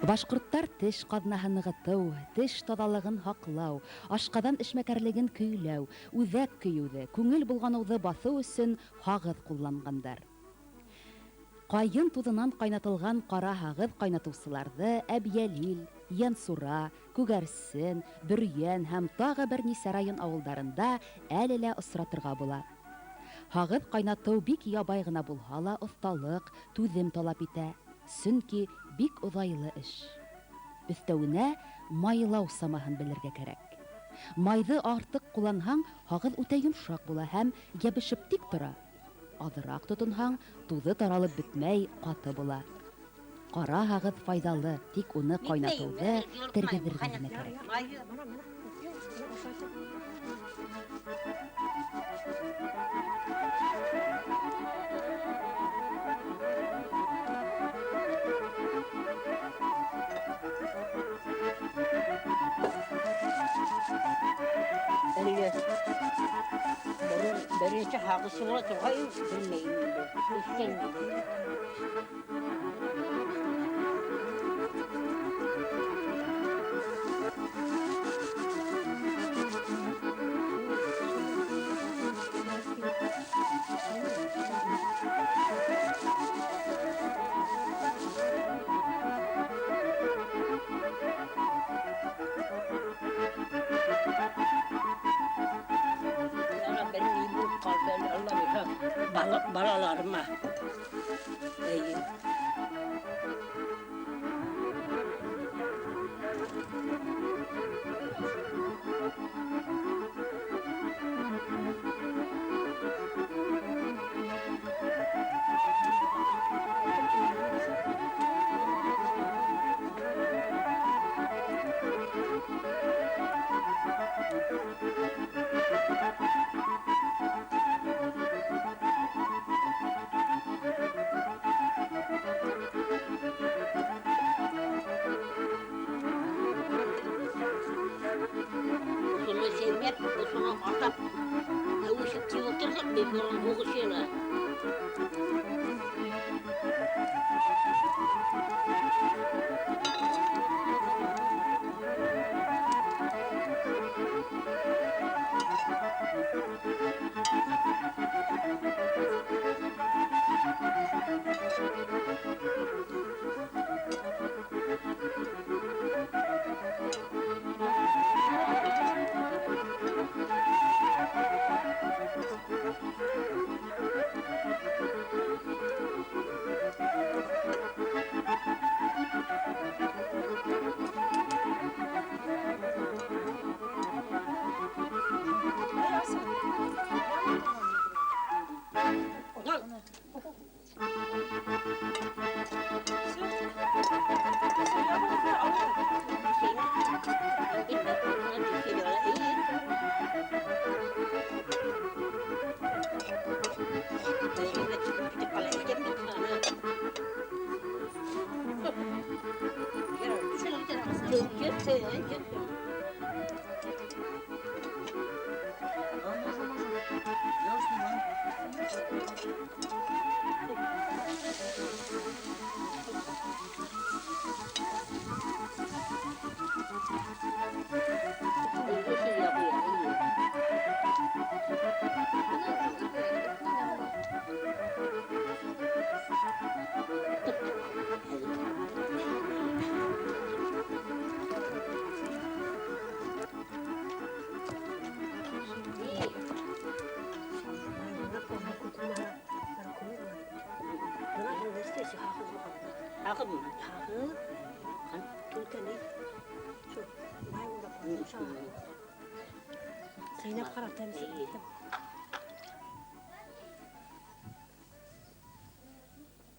Башҡорттар теш ҡаҙнаһын нығытыу, теш таҙалығын һаҡлау, ашҡаҙан эшмәкәрлеген көйләү, үҙәк көйөүҙе, күңел болғаныуҙы баҫыу өсөн һағыҙ ҡулланғандар. Ҡайын туҙынан ҡайнатылған ҡара һағыҙ ҡайнатыусыларҙы Әбйәлил, Янсура, Күгәрсен, Бөрйән һәм тағы бер нисә район ауылдарында әле лә осратырға була. Һағыҙ ҡайнатыу бик ябай ғына булһа ла оҫталыҡ, түҙем талап итә, сөнки бик оҙайлы эш. Өҫтәүенә майлау самаһын белергә кәрәк. Майҙы артыҡ ҡулланһаң, һағыҙ үтә йомшаҡ була һәм йәбешеп тик тора. Аҙыраҡ тотонһаң, туҙы таралып бөтмәй, ҡаты була. Ҡара һағыҙ файҙалы, тик уны ҡайнатыуҙы тергеҙергә генә кәрәк. Әллә борон беренсе һағышы була торғайны, белмәйем инде. Эскән Benim iyi bulup kaldı, Allah bilir. Balalarıma. İyi. Usulü sevmek, usulü atap, һыу эсеп тип ултырҙыҡ, беҙ борон һуғыш йылы. Zeynep Kara temsil.